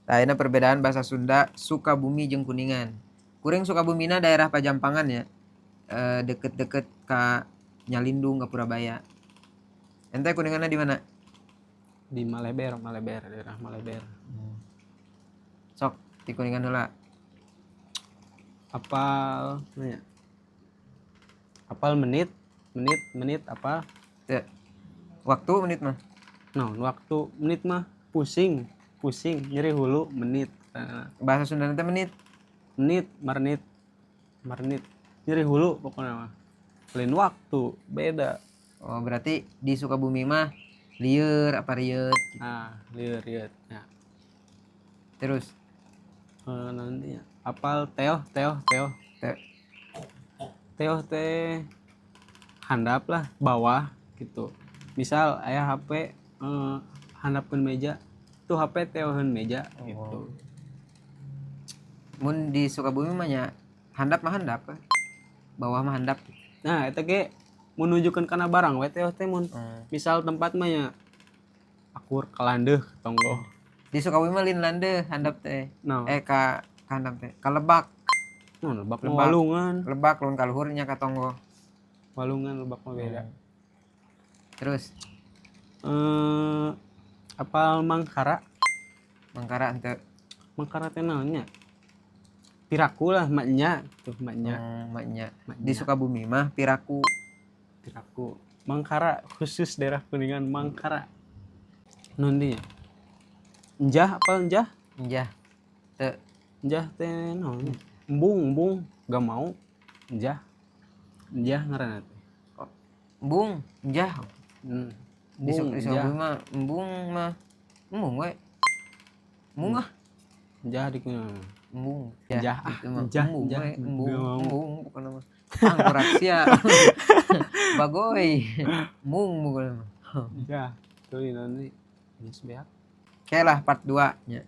Tah, ayeuna perbedaan bahasa Sunda Sukabumi jeung Kuningan. Kuring Sukabumina daerah Pajampangan ya. Deket-deket ka Nyalindung, ke Purabaya. Ente Kuninganna di mana? Di Maleber, Maleber, daerah Maleber. Sok di Kuningan heula. Apal nanya. Apal menit, menit, menit apa? Teu. Waktu menit mah. Nah, waktu menit mah pusing, pusing, nyeri hulu menit. Nah, Bahasa Sunda teh menit. Menit, marnit, marnit, nyeri hulu pokoknya mah. Lain waktu, beda. Oh, berarti di Sukabumi mah lieur apa rieut? Nah, lieur, lieur. Nah, Terus nantinya apal teoh, teoh, teoh. Teu. Teoh teh handap lah, bawah gitu. Misal aya HP handapkeun meja, tuh HP teoheun meja gitu. Mun di Sukabumi mah nya handap mah handap. Bawah mah handap. Nah, eta ge menunjukkan kana barang we teoh teh, mun misal tempat mah nya akur ka landeuh tonggoh. Di Sukabumi mah lain landeuh handap teh. Nah, Eh, ka handap teh. Ka lebak. Nah, lebak mah Lebak. Walungan. Lebak lamun ka luhur nya ka tonggoh. Walungan, lebak mah beda. Terus Apal mangkara? Mangkara henteu. Mangkara teh naon nya? Piraku lah, maknya tuh, maknya. Maknya. Maknya. Di Sukabumi mah piraku. Piraku. Mangkara khusus daerah Kuningan, mangkara. Nantinya. Enjah, apa enjah? Enjah. Teu. Enjah teh naon? Embung, embung, gak mau. Enjah. Enjah ngaranna teh. Embung, enjah. Di, Embung, di enjah. Sukabumi mah embung mah embung we. Embung ah. Enjah di Kuningan. Embung. Enjah, ah, Gitu mah. enjah, Embung enjah. we, embung, Gak mau. Embung bukan nama. Angkurak sia. Bagoy. Embung bukan nama. Enjah. Tuh ini nanti. Geus beak. Oke lah, part 2 nya.